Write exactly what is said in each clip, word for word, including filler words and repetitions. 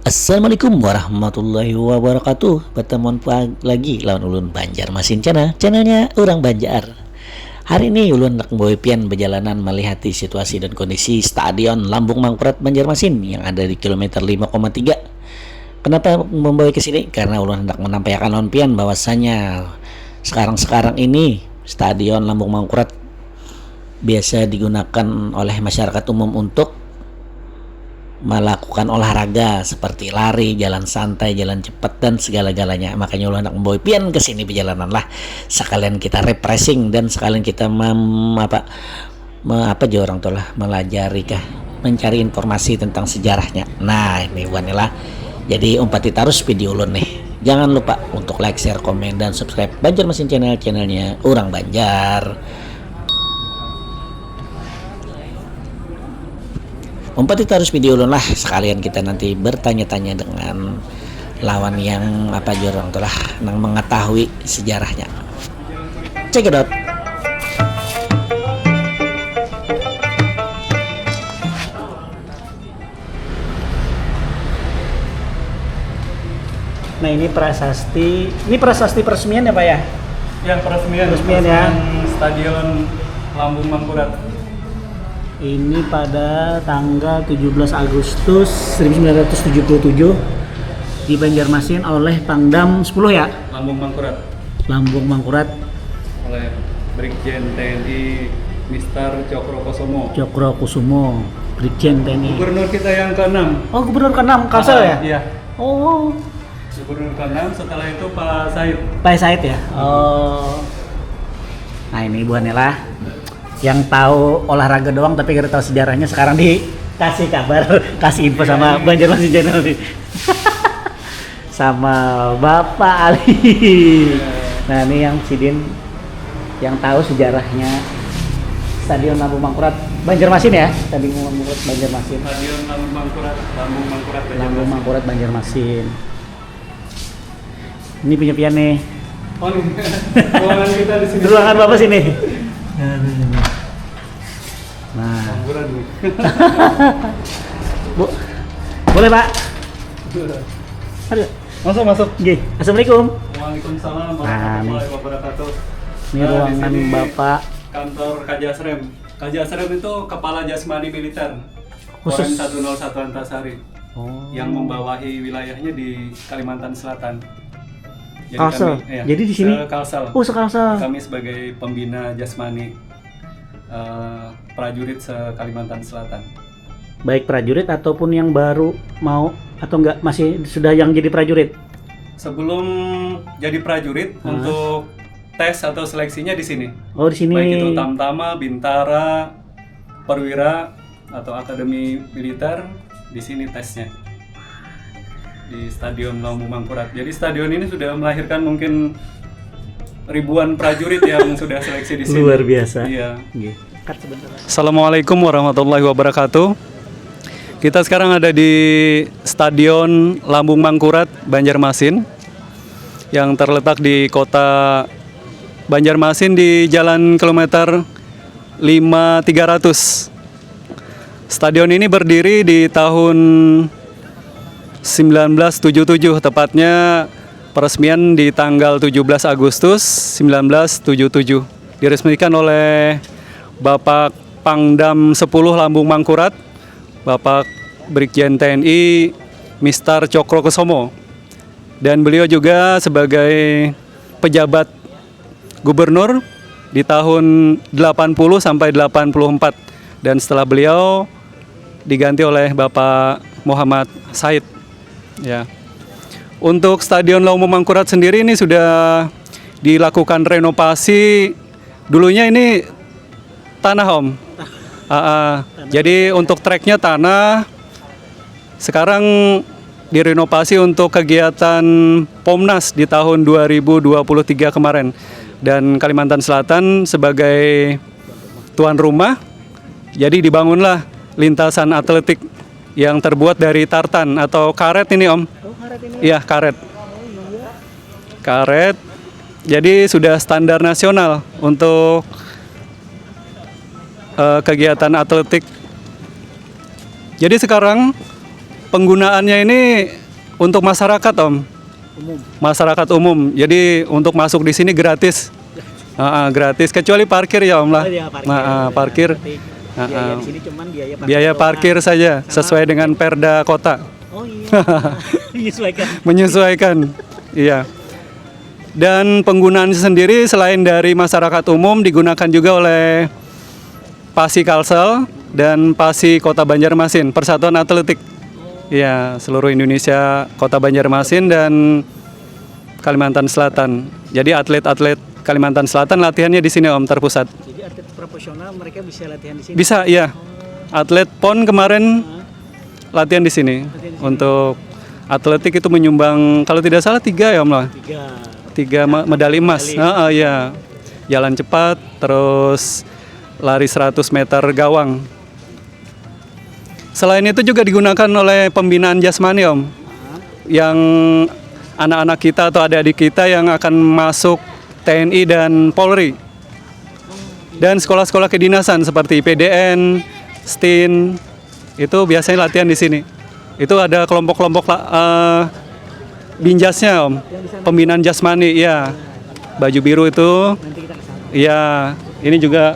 Assalamualaikum warahmatullahi wabarakatuh. Bertemuan pa- lagi lawan ulun Banjarmasin Channel, channelnya orang Banjar. Hari ini ulun hendak membawa pian berjalanan melihat situasi dan kondisi Stadion Lambung Mangkurat Banjarmasin yang ada di kilometer lima koma tiga. Kenapa membawa ke sini? Karena ulun hendak menampaikan lawan pian bahwasanya sekarang-sekarang ini Stadion Lambung Mangkurat biasa digunakan oleh masyarakat umum untuk melakukan olahraga seperti lari, jalan santai, jalan cepat dan segala-galanya. Makanya ulun hendak membawa pian ke sini berjalanan lah. Sekalian kita refreshing dan sekalian kita mem, apa me, apa juga orang tuh lah melajari kah, mencari informasi tentang sejarahnya. Nah, ini buannya lah. Jadi umpati terus video ulun nih. Jangan lupa untuk like, share, komen, dan subscribe Banjarmasin Channel, channelnya orang Banjar. Umpati terus video ulun lah, sekalian kita nanti bertanya-tanya dengan lawan yang apa juga orang tuh lah, yang mengetahui sejarahnya. Check it out. Nah, ini prasasti, ini prasasti peresmian ya, Pak, ya? Ya, peresmian, peresmian, ya. Peresmian Stadion Lambung Mangkurat. Ini pada tanggal tujuh belas Agustus seribu sembilan ratus tujuh puluh tujuh di Banjarmasin oleh Pangdam sepuluh, ya? Lambung Mangkurat. Lambung Mangkurat. Oleh Brigjen T N I Mister Cokrokusumo. Cokrokusumo, Brigjen T N I. Gubernur kita yang keenam. Oh, gubernur keenam, Kalsel, ah, ya? Iya. Oh. Gubernur keenam, setelah itu Pak Said. Pak Said, ya? Oh. Nah, ini buannya lah. Yang tahu olahraga doang tapi kada tahu sejarahnya, sekarang dikasih kabar, kasih info sama Banjarmasin Channel nih. Sama Bapak Ali. Nah, ini yang sidin yang tahu sejarahnya Stadion Lambung Mangkurat Banjarmasin, ya. Stadion Lambung Mangkurat Banjarmasin. Stadion Lambung Mangkurat, Lambung Mangkurat, Banjarmasin. Lambung Mangkurat Banjarmasin. Ini punya pian nih. Oh, ini. Ruangan kita di sini. Ruangan Bapak sini. Nah. Nah. Pengangguran nih. Bu, boleh, Pak? Aduh. Masuk, masuk. Nggih. Assalamualaikum. Waalaikumsalam. Nah, warahmatullahi wabarakatuh. Ini, nah, di ruangan sini Bapak. Kantor Kajasrem. Kajasrem itu kepala jasmani militer. Khusus. Korem satu nol satu Antasari. Oh. Yang membawahi wilayahnya di Kalimantan Selatan. Jadi Kalsel. Kami, iya, jadi di sini? Se-Kalsel. Oh, se-Kalsel. Kami sebagai pembina jasmani, eh, prajurit se-Kalimantan Selatan. Baik prajurit ataupun yang baru mau atau enggak, masih sudah yang jadi prajurit? Sebelum jadi prajurit, hah? Untuk tes atau seleksinya di sini. Oh, di sini. Baik itu Tamtama, Bintara, Perwira, atau Akademi Militer, di sini tesnya. Di Stadion Lambung Mangkurat. Jadi stadion ini sudah melahirkan mungkin ribuan prajurit yang sudah seleksi di sini. Luar biasa. Iya. Nggih. Cut sebentar. Assalamualaikum warahmatullahi wabarakatuh. Kita sekarang ada di Stadion Lambung Mangkurat, Banjarmasin, yang terletak di kota Banjarmasin di Jalan Kilometer lima tiga ratus. Stadion ini berdiri di tahun sembilan belas tujuh tujuh, tepatnya peresmian di tanggal tujuh belas Agustus sembilan belas tujuh tujuh. Diresmikan oleh Bapak Pangdam sepuluh Lambung Mangkurat, Bapak Brigjen T N I Mister Cokrokusumo. Dan beliau juga sebagai pejabat gubernur di tahun delapan puluh sampai delapan puluh empat, dan setelah beliau diganti oleh Bapak Muhammad Said. Ya. Untuk Stadion Lambung Mangkurat sendiri ini sudah dilakukan renovasi. Dulunya ini tanah, Om. Ah, ah. Jadi untuk treknya tanah, sekarang direnovasi untuk kegiatan Pomnas di tahun dua ribu dua puluh tiga kemarin. Dan Kalimantan Selatan sebagai tuan rumah, jadi dibangunlah lintasan atletik yang terbuat dari tartan atau karet ini, Om. Oh, karet ini. Iya, karet. Oh, iya. Karet. Jadi sudah standar nasional untuk, eh, kegiatan atletik. Jadi sekarang penggunaannya ini Untuk masyarakat, Om. Umum. Masyarakat umum. Jadi untuk masuk di sini gratis. Ah, ah, gratis, kecuali parkir ya, Om lah. Oh, iya, parkir. Nah, ah, parkir. Berarti biaya di sini cuman biaya parkir doang. Biaya parkir saja, sama sesuai dengan perda kota. Oh iya. Menyesuaikan. Menyesuaikan. Iya. Dan penggunaannya sendiri selain dari masyarakat umum, digunakan juga oleh Pasi Kalsel dan Pasi Kota Banjarmasin, Persatuan Atletik. Ya, seluruh Indonesia, Kota Banjarmasin dan Kalimantan Selatan. Jadi atlet-atlet Kalimantan Selatan latihannya di sini, Om, terpusat. Jadi atlet profesional mereka bisa latihan di sini? Bisa, iya. Atlet pon kemarin latihan di sini. Latihan di sini. Untuk atletik itu menyumbang, kalau tidak salah, tiga ya, Om lah. Tiga. Tiga me-, medali emas. Medali. Heeh, iya. Jalan cepat, terus lari seratus meter gawang. Selain itu juga digunakan oleh pembinaan jasmani, Om. Yang anak-anak kita atau adik-adik kita yang akan masuk T N I dan Polri. Dan sekolah-sekolah kedinasan seperti P D N, stin, itu biasanya latihan di sini. Itu ada kelompok-kelompok la-, eh, binjasnya, Om. Pembinaan jasmani, ya. Baju biru itu. Nanti kita ke sana. Ya, ini juga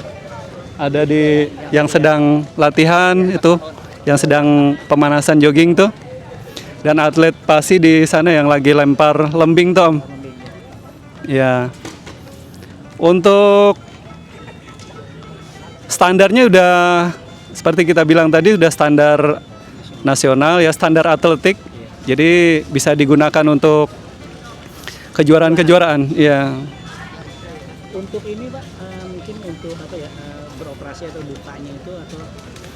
ada di yang sedang latihan itu, yang sedang pemanasan jogging tuh. Dan atlet Pasi di sana yang lagi lempar lembing tuh, Om. Ya. Untuk standarnya udah, seperti kita bilang tadi, udah standar nasional ya, standar atletik. Jadi bisa digunakan untuk kejuaraan-kejuaraan, ya. Untuk ini, Pak, eh, mungkin untuk apa ya, eh, beroperasi atau bukanya itu atau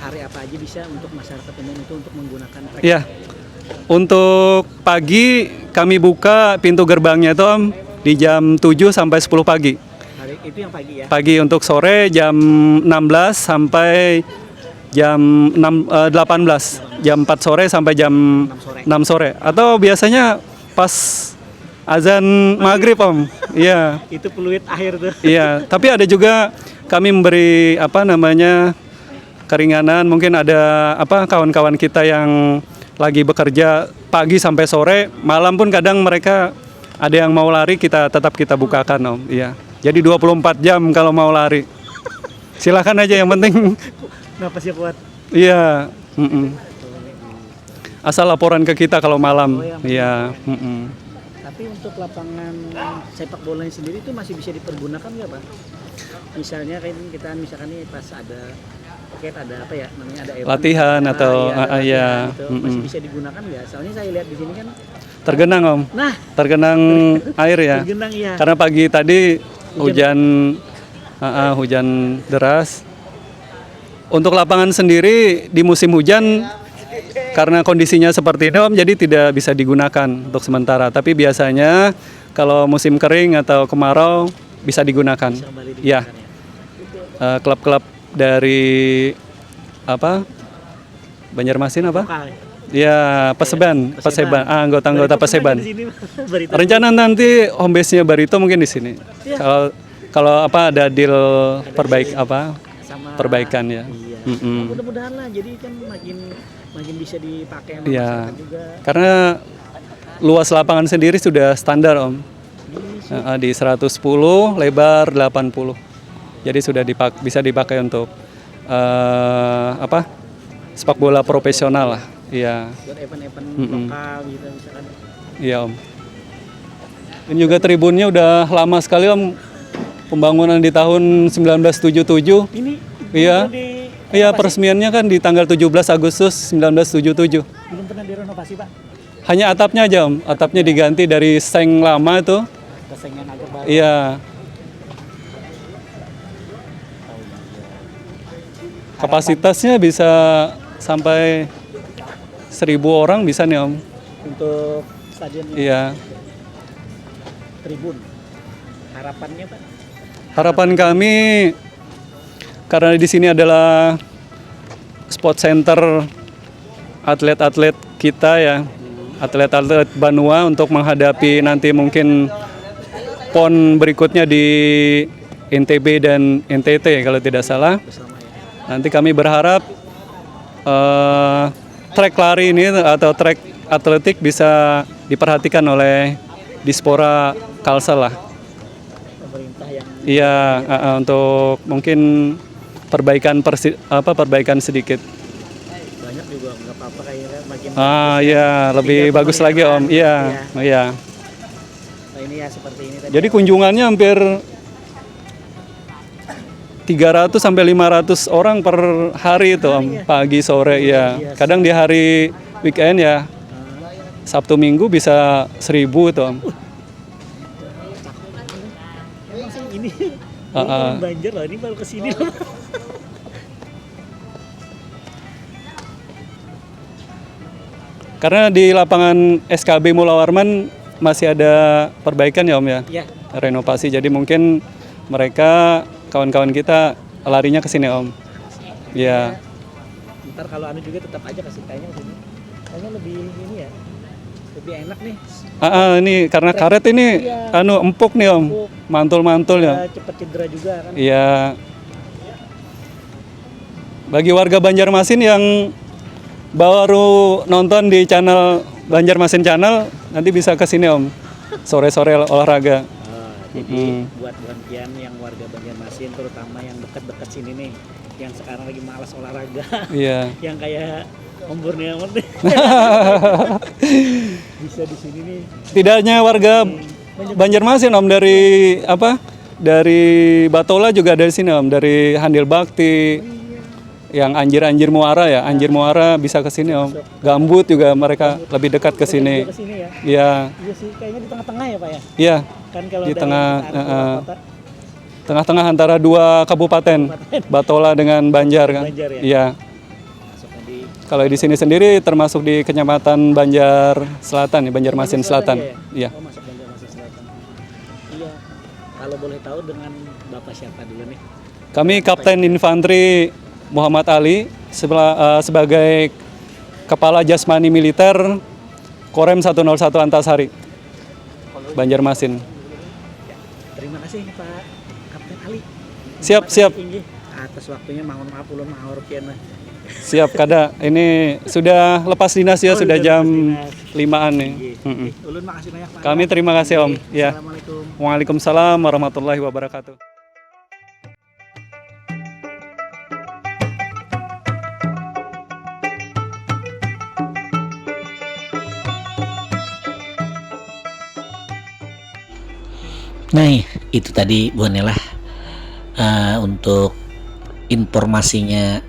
hari apa aja bisa untuk masyarakat umum itu untuk menggunakan track? Ya. Untuk pagi kami buka pintu gerbangnya itu, Om, di jam tujuh sampai sepuluh pagi. Hari itu yang pagi ya? Pagi. Untuk sore jam enam belas sampai jam enam, eh, delapan belas. Jam empat sore sampai jam enam sore. Enam sore. Atau biasanya pas azan maghrib, Om. Iya. Itu peluit akhir tuh. Iya, tapi ada juga kami memberi, apa namanya, keringanan. Mungkin ada, apa, kawan-kawan kita yang lagi bekerja pagi sampai sore, malam pun kadang mereka ada yang mau lari, kita tetap kita bukakan, Om. Iya. Jadi dua puluh empat jam kalau mau lari. Silakan aja, yang penting napasnya kuat. Iya, mm-mm. Asal laporan ke kita kalau malam. Oh, iya, iya, mm-mm. Tapi untuk lapangan sepak bolanya sendiri itu masih bisa dipergunakan nggak, Pak? Misalnya kayak ini kita, misalkan nih pas ada, oke, ada apa ya namanya, ada event. Latihan. Ah, atau, iya, ada, ah, ah, iya, latihan gitu. Masih, mm-mm, bisa digunakan nggak? Soalnya saya lihat di sini kan. Tergenang, Om. Nah. Tergenang air ya. Tergenang, iya. Karena pagi tadi hujan. Hujan, ah, ah, hujan deras. Untuk lapangan sendiri di musim hujan, karena kondisinya seperti ini, Om, jadi tidak bisa digunakan untuk sementara. Tapi biasanya kalau musim kering atau kemarau bisa digunakan. Bisa kembali digunakan, ya. Eh, klub-klub dari apa? Banjarmasin apa? Lokal. Ya, Paseban, Paseban. Paseban. Ah, anggota-anggota Barito pernah Paseban. Di sini, Barito. Rencana nanti home base-nya Barito mungkin di sini. Iya. Kalau, kalau apa, ada deal perbaik-, apa? Sama. Perbaikan, ya. Iya. Mm-mm. Mudah-mudahan lah, jadi kan makin, makin bisa dipakai sama, iya, masyarakat juga. Karena luas lapangan sendiri sudah standar, Om. Gini sih. Heeh, di seratus sepuluh, lebar delapan puluh. Jadi sudah dipak-, bisa dipakai untuk, eh, apa? Sepak bola profesional lah. Iya. Buat event-event, mm-mm, lokal gitu misalkan. Iya, Om. Ini juga tribunnya udah lama sekali, Om. Pembangunan di tahun sembilan belas tujuh tujuh. Ini, iya, ini di, iya, apa sih? Peresmiannya kan di tanggal tujuh belas Agustus sembilan belas tujuh tujuh. Belum pernah direnovasi, Pak? Hanya atapnya aja, Om. Atapnya diganti dari seng lama itu. Ke seng yang agak baru. Iya. Kapasitasnya bisa sampai seribu orang bisa nih, Om. Untuk stadionnya? Iya. Tribun. Harapannya, Pak? Harapan kami, karena di sini adalah sport center atlet-atlet kita ya, atlet-atlet Banua untuk menghadapi nanti mungkin pon berikutnya di N T B dan N T T kalau tidak salah. Nanti kami berharap, eh, trek lari ini atau trek atletik bisa diperhatikan oleh Dispora Kalsel lah. Pemerintah yang Iya, eh, eh, untuk mungkin perbaikan persi- apa perbaikan sedikit. Banyak juga nggak apa-apa kayaknya kan, makin Ah, iya, lebih Tinggal bagus lagi, Om. pemerintah. Iya, Iya. iya. Nah, ini ya seperti ini tadi. Jadi kunjungannya hampir tiga ratus sampai lima ratus orang per hari itu, Om. Iya. Pagi, sore, iya. Biasa. Kadang di hari weekend ya, Sabtu Minggu bisa seribu itu, Om. Emang sih ini Ah, ah. Banjar lah, ini baru kesini loh. Karena di lapangan S K B Mula Warman masih ada perbaikan ya, Om, ya. Ya, Renovasi. Jadi mungkin mereka, kawan-kawan kita, larinya ke sini, Om. Iya. Ntar kalau anu juga tetap aja kasih kayaknya ke sini. Kayaknya lebih ini ya, lebih enak nih. Ah, ah, ini karena karet ini Iya. Anu, empuk nih, Om. Empuk. Mantul-mantul ya. Ya, cepet cedera juga kan. Iya. Bagi warga Banjarmasin yang baru nonton di channel Banjarmasin Channel, nanti bisa ke sini, Om. Sore-sore olahraga. Ah, jadi Mm-mm. buat buhan pian yang warga Banjarmasin, terutama yang dekat-dekat sini nih, yang sekarang lagi malas olahraga, Iya. yang kayak Om Borneo nih, bisa di sini nih. Tidak hanya warga Banjarmasin, Om, dari apa? Dari Batola juga ada di sini, Om. Dari Handil Bakti, yang Anjir-Anjir Muara ya, Anjir Muara bisa ke sini, Om. Gambut juga mereka lebih dekat ke sini. Ke sini ya. Iya, Iya sih, kayaknya di tengah-tengah ya, Pak, ya. Iya. Kan kalau Di dari tengah, Arturo heeh. Kota, Tengah-tengah antara dua kabupaten, Batola dengan Banjar kan. Banjar ya? Iya. Masuknya di Kalau di sini sendiri termasuk di Kecamatan Banjar Selatan ya, Banjarmasin Selatan. Iya. Iya. Oh, masuk Banjarmasin Selatan. Iya. Kalau boleh tahu, dengan Bapak siapa dulu nih? Kami Kapten Infanteri Muhammad Ali sebela- eh, sebagai Kepala Jasmani Militer Korem satu nol satu Antasari, Banjarmasin. Terima kasih, Pak Kapten Ali. Siap, siap. Inggih, atas waktunya. Mohon maaf, ulun maaf rupiah, nah. Siap, kada. Ini sudah lepas dinas ya, Oh, sudah sudah jam lepas dinas. limaan nih. Inggih. Mm-mm. Ulun makasih banyak, Pak. Kami terima kasih, Om. Inggih. Ya. Assalamualaikum. Waalaikumsalam warahmatullahi wabarakatuh. Nah, itu tadi buhannya lah, eh, untuk informasinya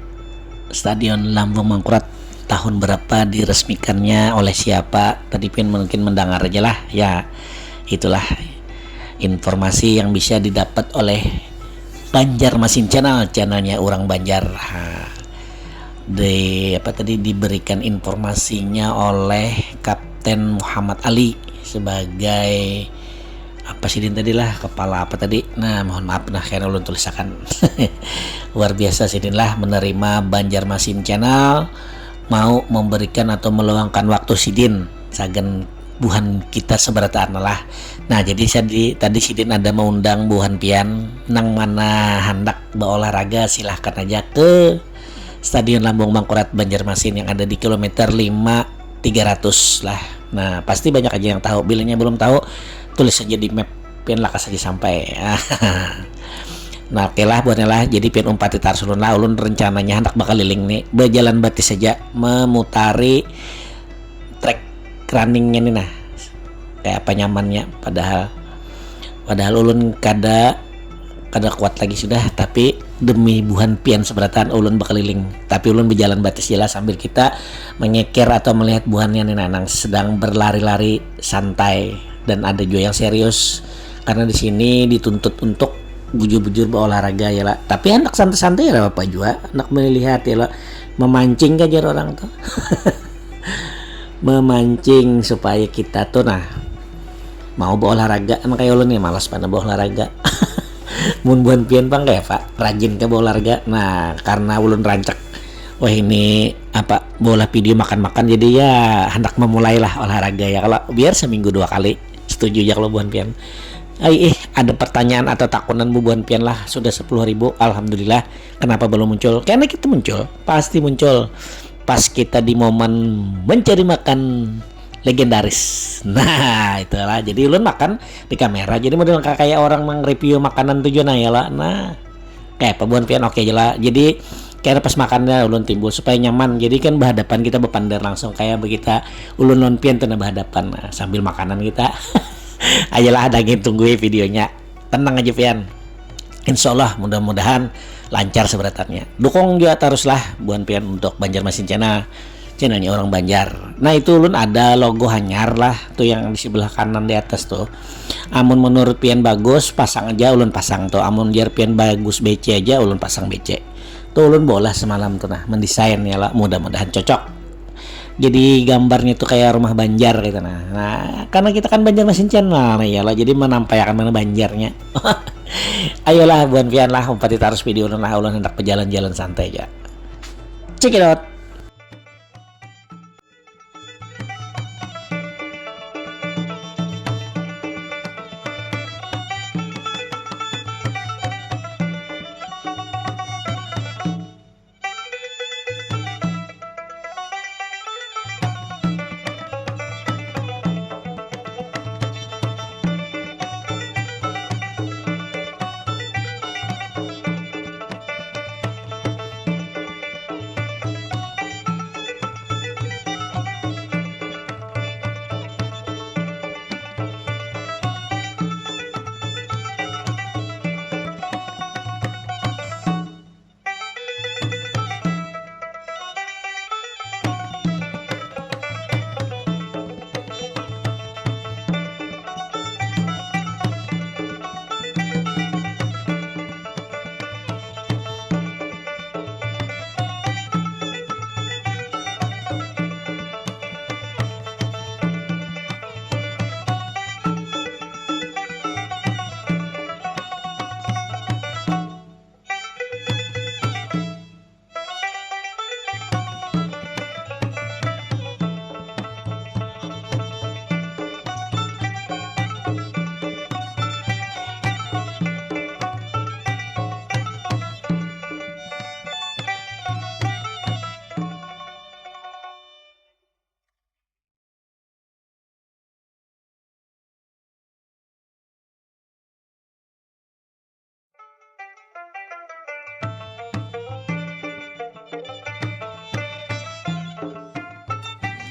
Stadion Lambung Mangkurat, tahun berapa diresmikannya, oleh siapa. Tadi pian mungkin mendengar aja lah. Ya, itulah informasi yang bisa didapat oleh Banjarmasin Channel, channelnya orang Banjar. Ha. Di apa tadi, diberikan informasinya oleh Kapten Muhammad Ali sebagai apa sidin tadi lah, kepala apa tadi. Nah, mohon maaf nah, kena ulun tulisakan. Luar biasa sidin lah menerima Banjarmasin Channel, mau memberikan atau meluangkan waktu sidin sagan buhan kita seberataan lah. Nah, jadi tadi sidin ada mengundang buhan pian, nang mana hendak berolahraga, silahkan aja ke Stadion Lambung Mangkurat Banjarmasin yang ada di kilometer lima tiga ratus lah. Nah, pasti banyak aja yang tahu. Bilanya belum tahu, tulis saja di map, pian lakas saja sampai. Nah, oke lah, buhannya lah. Jadi pian umpati tarsulun lah. Ulun rencananya hendak bakaliling nih, berjalan batis saja, memutari track runningnya nih, nah, kayak apa nyamannya. Padahal padahal ulun kada kada kuat lagi sudah, tapi demi buhan pian seberataan ulun berkeliling, tapi ulun berjalan batis jelas sambil kita mengeker atau melihat buhannya nih, nah, nang sedang berlari-lari santai, dan ada juga yang serius karena di sini dituntut untuk bujur-bujur berolahraga ya lah, tapi anak santai-santai ya apa juga, anak melihat ya lah, memancing kajar orang tuh. Memancing supaya kita tuh nah mau berolahraga, emang kayak ulun nih malas banget berolahraga. Mun buhan pian pang kayak apa, rajin ke berolahraga? Nah, karena ulun rancak wah ini apa bola video makan-makan, jadi ya hendak memulailah olahraga ya, kalau biar seminggu dua kali. Setuju ya kalau buhan pian. Ai ih, ada pertanyaan atau takunan bu buhan pian lah, sudah sepuluh ribu, alhamdulillah. Kenapa belum muncul? Karena kita muncul, pasti muncul. pas kita di momen mencari makan legendaris. Nah, itulah. Jadi ulun makan di kamera. Jadi model kayak orang mang review makanan tujuan aja lah. Nah, kayak apa buhan pian oke aja lah. Jadi kayak pas makannya ulun timbul supaya nyaman. Jadi kan berhadapan kita berpandar langsung kayak begitu ulun non pian tuh nah berhadapan. Nah, sambil makanan kita aja lah ada yang tunggu videonya. Tenang aja pian. Insya Allah mudah-mudahan lancar seberatannya. Dukung juga teruslah buan pian untuk Banjarmasin Channel, channelnya orang Banjar. Nah itu ulun ada logo hanyar lah tuh yang di sebelah kanan di atas tuh. Amun menurut pian bagus pasang aja ulun pasang tuh. Amun jar pian bagus B C aja ulun pasang B C. Tuh ulun bola semalam tuh nah mendesain ya lah mudah-mudahan cocok. Jadi gambarnya tuh kayak rumah Banjar gitu nah. Nah, karena kita kan Banjarmasin Channel nah ya lah jadi menampaikan mana Banjarnya. Ayolah buan pian lah umpati terus video ulun lah ulun hendak berjalan-jalan santai aja. Check it out.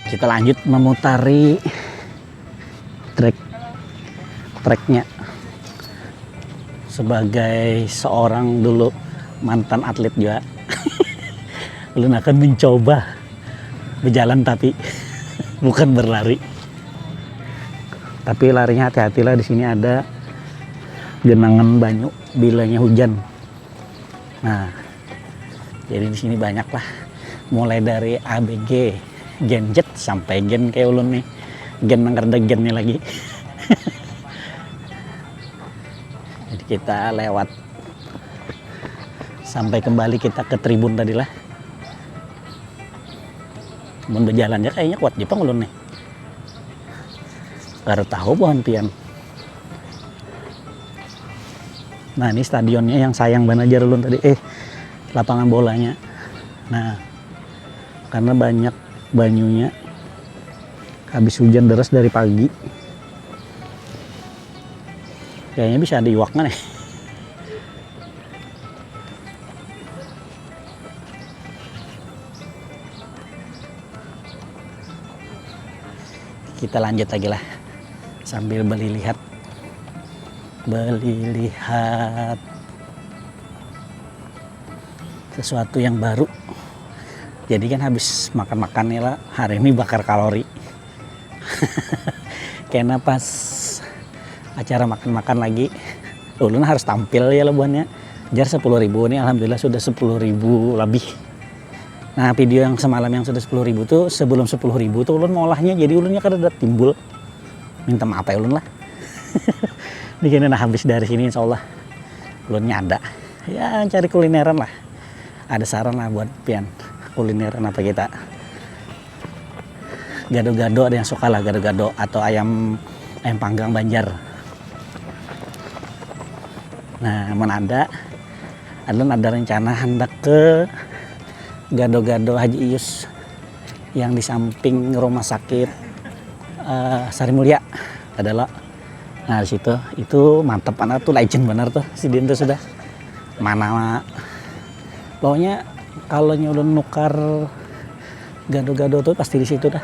Kita lanjut memutari trek treknya sebagai seorang dulu mantan atlet juga. Ulun akan mencoba berjalan tapi bukan berlari. Tapi larinya hati-hatilah di sini ada genangan banyu bilanya hujan. Nah, jadi di sini banyak lah. Mulai dari A B G, Gen Z sampai Gen kayak ulun nih. Gen nang kada Gen nih lagi. Jadi kita lewat sampai kembali kita ke tribun tadi lah. Mun berjalan ya kayaknya kuat jepang ulun nih. Kada tahu buhan pian. Nah ini stadionnya yang sayang banget aja ulun tadi eh lapangan bolanya. Nah karena banyak banyunya habis hujan deras dari pagi. Kayaknya bisa ada iwaknya nih. Kita lanjut lagi lah sambil beli lihat beli lihat sesuatu yang baru. Jadi kan habis makan-makan nih lah hari ini bakar kalori. Kena pas acara makan-makan lagi ulun harus tampil ya lebuhannya jar sepuluh ribu nih alhamdulillah sudah sepuluh ribu lebih. Nah video yang semalam yang sudah sepuluh ribu tuh sebelum sepuluh ribu tuh ulun mau olahnya jadi ulunnya kada ada timbul minta maaf ya ulun lah. Ini nah habis dari sini insya Allah ulunnya ada ya cari kulineran lah. Ada saran lah buat pian kulineran apa kita gado-gado ada yang suka lah gado-gado atau ayam ayam panggang Banjar. Nah, mana ada ada ada rencana hendak ke gado-gado Haji Iyus. yang di samping rumah sakit uh, Sari Mulia adalah, nah, di situ itu mantep banget tuh, legend bener tuh si Din tuh sudah mana pokoknya kalau nyulun nukar gado-gado tuh pasti di situ dah.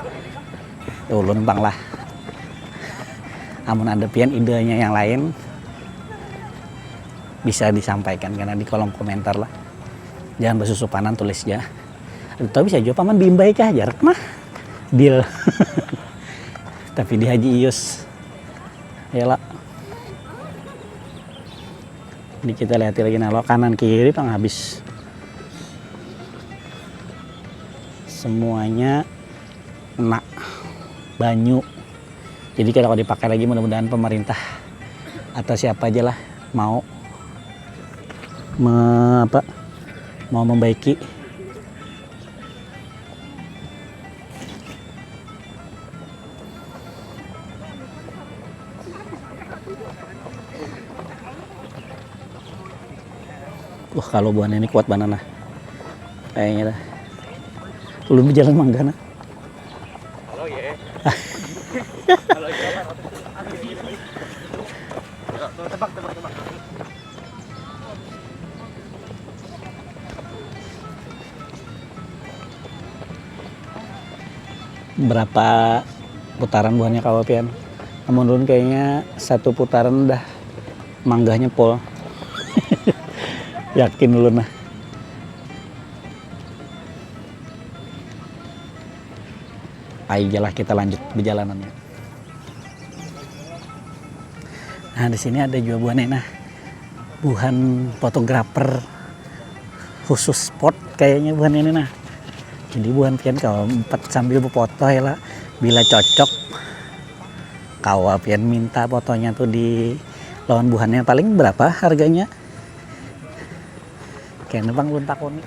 Ulun bang lah, amun ada pian idenya yang lain bisa disampaikan karena di kolom komentar lah. Jangan bersusupanan, tulis aja. Atau bisa juga paman bimbai kah, jarak mah deal. Tapi di Haji Iyus ya lah. Ini kita lihat lagi, nah, lo kanan kiri pang habis semuanya kena banyu. Jadi kalau dipakai lagi, mudah-mudahan pemerintah atau siapa aja lah mau me, apa, mau membaiki. Wah, kalau buahnya ini kuat banget nah. Kayaknya dah. Ulun berjalan mangga nah. Halo ya. Halo ya. Tebak, tebak, tebak. Berapa putaran buhannya kawa pian? Namun ulun kayaknya satu putaran dah manggahnya pol. Yakin ulun nah. Ayo lah kita lanjut perjalanannya. Nah, di sini ada juga buhan ini nah. Buhan fotografer khusus sport kayaknya buhan ini nah. Jadi buhan pian kalau empat sambil berfoto ya lah. Bila cocok kawa pian minta fotonya tuh di lawan buhannya, paling berapa harganya? Kayaknya bang belum takoni.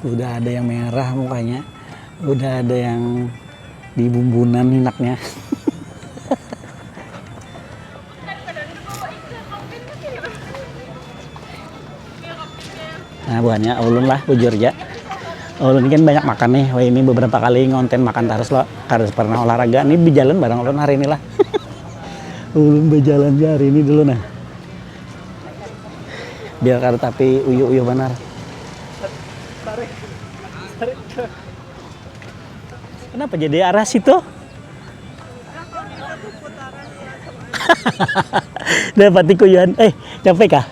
Udah ada yang merah mukanya, udah ada yang dibumbunan minaknya. Nah, buhannya ulun lah bujur aja. Ulun kan banyak makan nih, wah ini beberapa kali ngonten makan terus lo, harus pernah olahraga. Ini berjalan bareng ulun hari ini lah. Ulun berjalan aja hari ini dulu nah. Biar kada tapi uyuh-uyuh banar. Kenapa jadi arah situ? Dah pati kuyuhan. Eh, capek kah?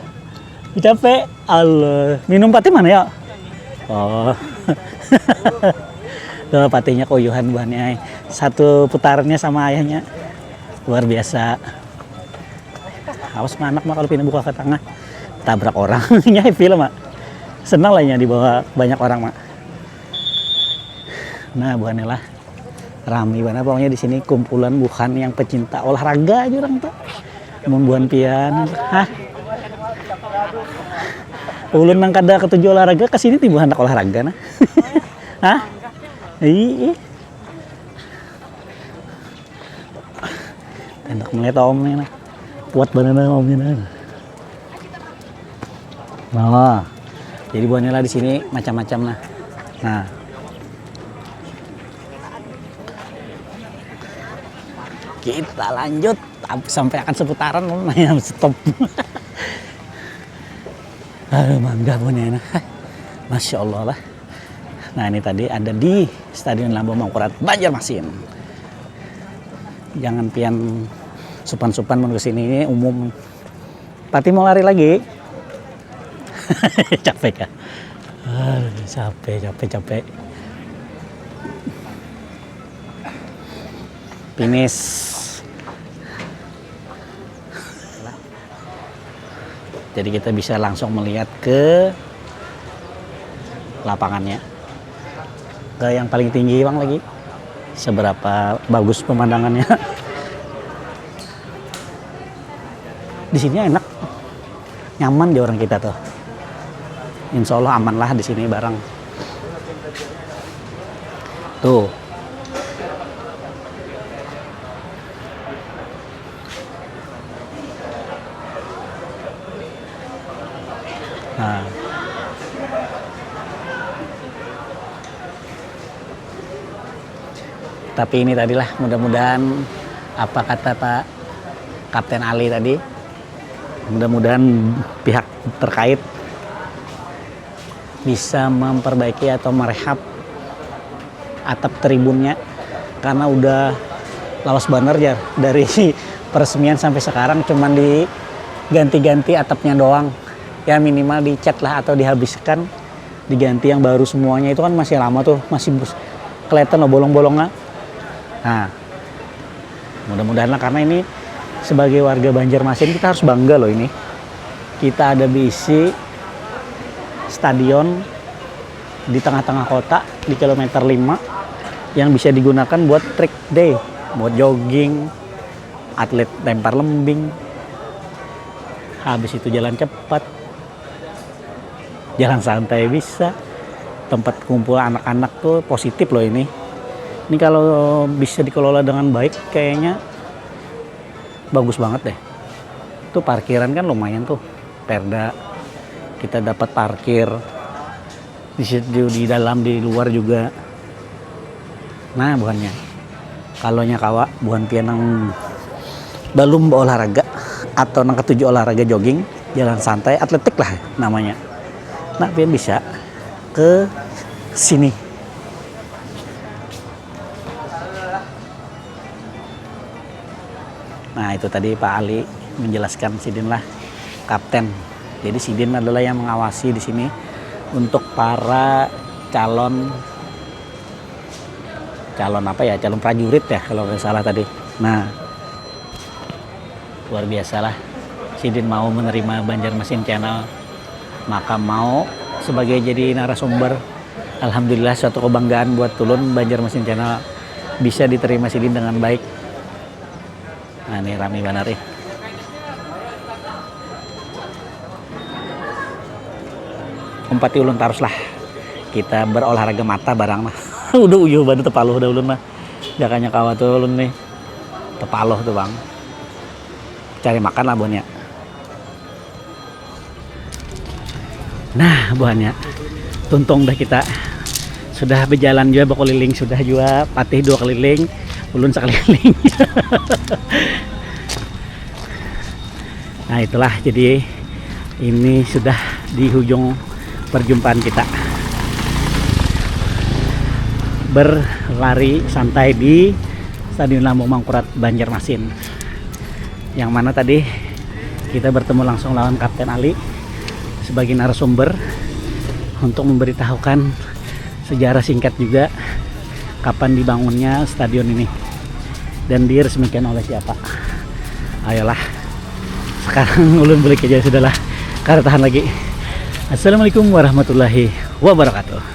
Capek. Allah, minum pati mana ya? Oh. Dah patinya kuyuhan buahnya. Satu putarannya sama ayahnya. Luar biasa. Awas mah anak mah kalau pindah buka ke tengah, tabrak orang. Nya happy lah mak. Senang lah nya dibawa banyak orang mak. Nah buhannya lah rami banget pokoknya di sini, kumpulan buhan yang pecinta olahraga aja orang tuh. Mun buhan pian, hah? Ulun nang kada ketuju olahraga ke sini tiba hendak olahraga nah. Hah? Iya. Enak melihat om ini nah. Kuat banana om ini nah. Nah, jadi buahnya lah di sini macam-macam nah. Nah, kita lanjut sampai akan seputaran lumayan stop. Aduh, mangga buahnya enak. Masya Allah lah. Nah ini tadi ada di Stadion Lambung Mangkurat Banjarmasin. Jangan pian supan-supan mun kesini, ini umum. Pati mau lari lagi. Capek kah? Aduh, capek, capek, capek. Finish. Jadi kita bisa langsung melihat ke lapangannya, ke yang paling tinggi bang lagi, seberapa bagus pemandangannya. Di sini enak, nyaman di orang kita tuh. Insya Allah aman lah di sini barang. Tuh. Nah. Tapi ini tadilah, mudah-mudahan apa kata Pak Kapten Ali tadi, mudah-mudahan pihak terkait bisa memperbaiki atau merehab atap tribunnya, karena udah lawas banget ya dari peresmian sampai sekarang, cuman diganti-ganti atapnya doang, ya minimal dicat lah atau dihabiskan, diganti yang baru semuanya. Itu kan masih lama tuh, masih kelihatan loh bolong-bolongnya. Nah, mudah-mudahan lah, karena ini sebagai warga Banjarmasin kita harus bangga loh ini. Kita ada bisi stadion di tengah-tengah kota di kilometer lima yang bisa digunakan buat track day, buat jogging, atlet lempar lembing. Habis itu jalan cepat, jalan santai bisa. Tempat kumpul anak-anak tuh positif loh ini. Ini kalau bisa dikelola dengan baik kayaknya bagus banget deh. Tuh parkiran kan lumayan tuh. Perda, kita dapat parkir di situ, di dalam, di luar juga. Nah, buhannya. Kalau nya kawa, buhan pian nang belum berolahraga atau nang ketuju olahraga jogging, jalan santai, atletik lah namanya. Nah, pian bisa ke sini. Nah, itu tadi Pak Ali menjelaskan, sidin lah kapten. Jadi sidin adalah yang mengawasi di sini untuk para calon, calon apa ya, calon prajurit ya kalau nggak salah tadi. Nah, luar biasa lah, sidin mau menerima Banjarmasin Channel, maka mau sebagai jadi narasumber. Alhamdulillah, suatu kebanggaan buat tulun, Banjarmasin Channel bisa diterima sidin dengan baik. Nah, ini rami banar ih. Umpati ulun tarus lah. Kita berolahraga mata barang nah. Udah uyuh banar, tepaluh dah ulun mah. Jakanya kawa tuh ulun nih. Tepaluh tuh, Bang. Cari makan lah buhannya. Nah, buhannya. Tuntung dah kita. Sudah berjalan juga, berkeliling sudah juga, Patih dua keliling, ulun sekeliling. Nah, itulah, jadi ini sudah di hujung perjumpaan kita berlari santai di Stadion Lambung Mangkurat, Banjarmasin. Yang mana tadi kita bertemu langsung lawan Kapten Ali sebagai narasumber untuk memberitahukan sejarah singkat juga kapan dibangunnya stadion ini dan diresmikan oleh siapa. Ayolah, sekarang ulun balik aja sudahlah, kada tahan lagi. Assalamualaikum warahmatullahi wabarakatuh.